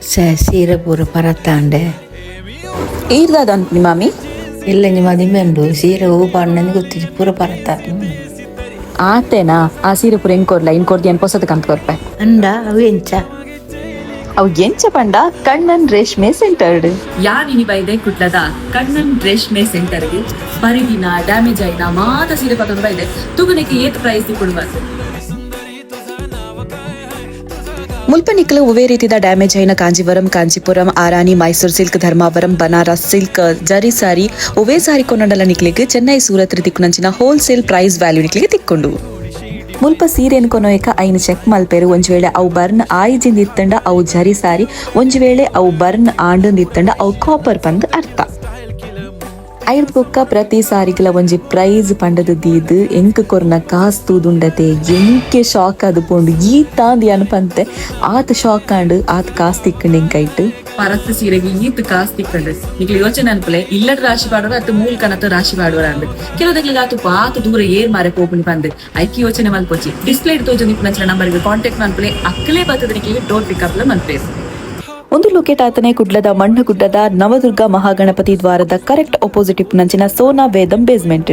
ಸೀರೆ ಪೂರ ಪರತ್ತಾಂಡೆ. ಈರ್ ದಾದ ಅನ್ಪುನಿ ಮಾಮಿ? ಎಲ್ಲಂಜಿ ಮದಿಮೆ ಉಂಡು, ಸೀರೆ ಹೂ ಪಾಡ್ನಂದು ಗೊತ್ತಿಜ್ಜಿ, ಪೂರ ಪರತ್ತಾಂಡ್. ಆತೇನಾ, ಆ ಸೀರೆ ಪೂರ ಎಂಕ್ ಕೊರ್ಲ, ಇನ್ ಕೊರ್ದು ಏನ್ ಪೊಸತ್ ಕಂತ್ ಕೊರ್ಪೆ. ಅಂಡ, ಅವು ಎಂಚ? ಅವು ಎಂಚ ಪಂಡ ಕಣ್ಣನ್ ರೇಷ್ಮೆ ಸೆಂಟರ್ಡ್. ಯಾನ್ ಬೈದೆ ಕುಡ್ಲದ ಕಣ್ಣನ್ ರೇಷ್ಮೆ ಸೆಂಟರ್ಗೆ. ಬರಿದಿನ, ಡ್ಯಾಮೇಜ್ ಆಯಿನ ಮಾತ ಸೀರೆ ಪತೊಂದು ಬೈದೆ. ತೂಕನೆಕ್ ಏತ್ ಪ್ರೈಸ್ ತಿಕ್ಕುಂಡು ಬಂದು. ಮುಲ್ಪ ನಿಕ್ಲು ಒವ್ವೇ ರೀತಿದ ಡ್ಯಾಮೇಜ್ ಆಯಿನ ಕಾಂಜೀವರಂ, ಕಾಂಚಿಪುರಂ, ಆರಾನಿ, ಮೈಸೂರು ಸಿಲ್ಕ್, ಧರ್ಮಾವರಂ, ಬನಾರಸ್ ಸಿಲ್ಕ್, ಜರಿ ಸಾರಿ, ಒವ್ವೇ ಸಾರಿ ಕೊನಂಡಲ ನಿಕ್ಲೆಗ್ ಚೆನ್ನೈ, ಸೂರತ್ ತಿಕ್ಕುನಂಚಿನ ಹೋಲ್ಸೇಲ್ ಪ್ರೈಸ್ ವ್ಯಾಲ್ಯೂ ನಿಕ್ಲೆಗ್ ತಿಕ್ಕೊಂಡು. ಮುಲ್ಪ ಸೀರೆನ್ ಕೊನೊಯಕ ಐನ್ ಚೆಕ್ ಮಲ್ಪೆರು. ಒಂಜಿ ವೇಳೆ ಅವು ಬರ್ನ್ ಆಯಿಜಿಂದ ಇತ್ತಂಡ ಅವು ಜರಿ ಸಾರಿ, ಒಂಜಿ ವೇಳೆ ಅವು ಬರ್ನ್ ಆಂಡಂದ್ ಇತ್ತಂಡ ಅವು ಕಾಪರ್ ಪಂದ್ ಅರ್ಥ. ಐರ್ದ್ ಬೊಕ್ಕ ಪ್ರತಿ ಸಾರಿಗ್ಲ ಒಂಜಿ ಪ್ರೈಸ್ ಪಂಡದ ದೀದ್ ಎಂಕ್ ಕೊರ್ನ ಕಾಸ್ ತೂದುಂಡತೆ ಎಂಕೆ ಶಾಕ್ ಆದ್ ಪೋಂಡು. ಈ ತಾಂದ್ ಯಾನ್ ಪಂತೆ, ಆತ್ ಶಾಕ್ ಆಂಡ್, ಆತ್ ಕಾಸ್ ತಿಕ್ಕಂಡ್ ಎಂಕೈಟ್. ಪರತ್ ಸೀರೆಗೆ ಈತ್ ಕಾಸ್ ತಿಕ್ಕಂಡು. ನಿಕ್ಲೆ ಯೋಚನೆ ಅನ್ಪಲೆ, ಇಲ್ಲಡ್ ರಾಶಿ ಪಾಡುವ ಅತ್ತು ಮೂಲ್ ಕನತ ರಾಶಿ ಪಾಡುವ ಅಂದ್. ಕೆಲವುದಕ್ಲೆಗ್ ಆತು ಆತು ದೂರ ಏರ್ ಮಾರೆ ಪೋಪುನಿ ಪಂದ್. ಐಕಿ ಯೋಚನೆ ಮಲ್ಪೊಚ್ಚಿ, ಡಿಸ್ಪ್ಲೇ ತೋಜೊಂದು ಇಪ್ಪುನಂಚಿನ ನಂಬರ್ ಕಾಂಟ್ಯಾಕ್ಟ್ ಮನ್ಪಲೆ. ಅಕ್ಕಲೇ ಬತ್ತದ ನಿಕ್ಲೆಗ್ ಡೋರ್ ಪಿಕಪ್ ಲ ಮನ್ಪೇರು. ಒಂದು ಲೊಕೇಟ್ ಆತನೆ ಕುಡ್ಲದ ಮಣ್ಣಗುಡ್ಡದ ನವದುರ್ಗ ಮಹಾಗಣಪತಿ ದ್ವಾರದ ಕರೆಕ್ಟ್ ಅಪೋಸಿಟ್ ಇಪ್ಪುನಂಚಿನ ಸೋನಾ ವೇದಂ ಬೇಸ್ಮೆಂಟ್.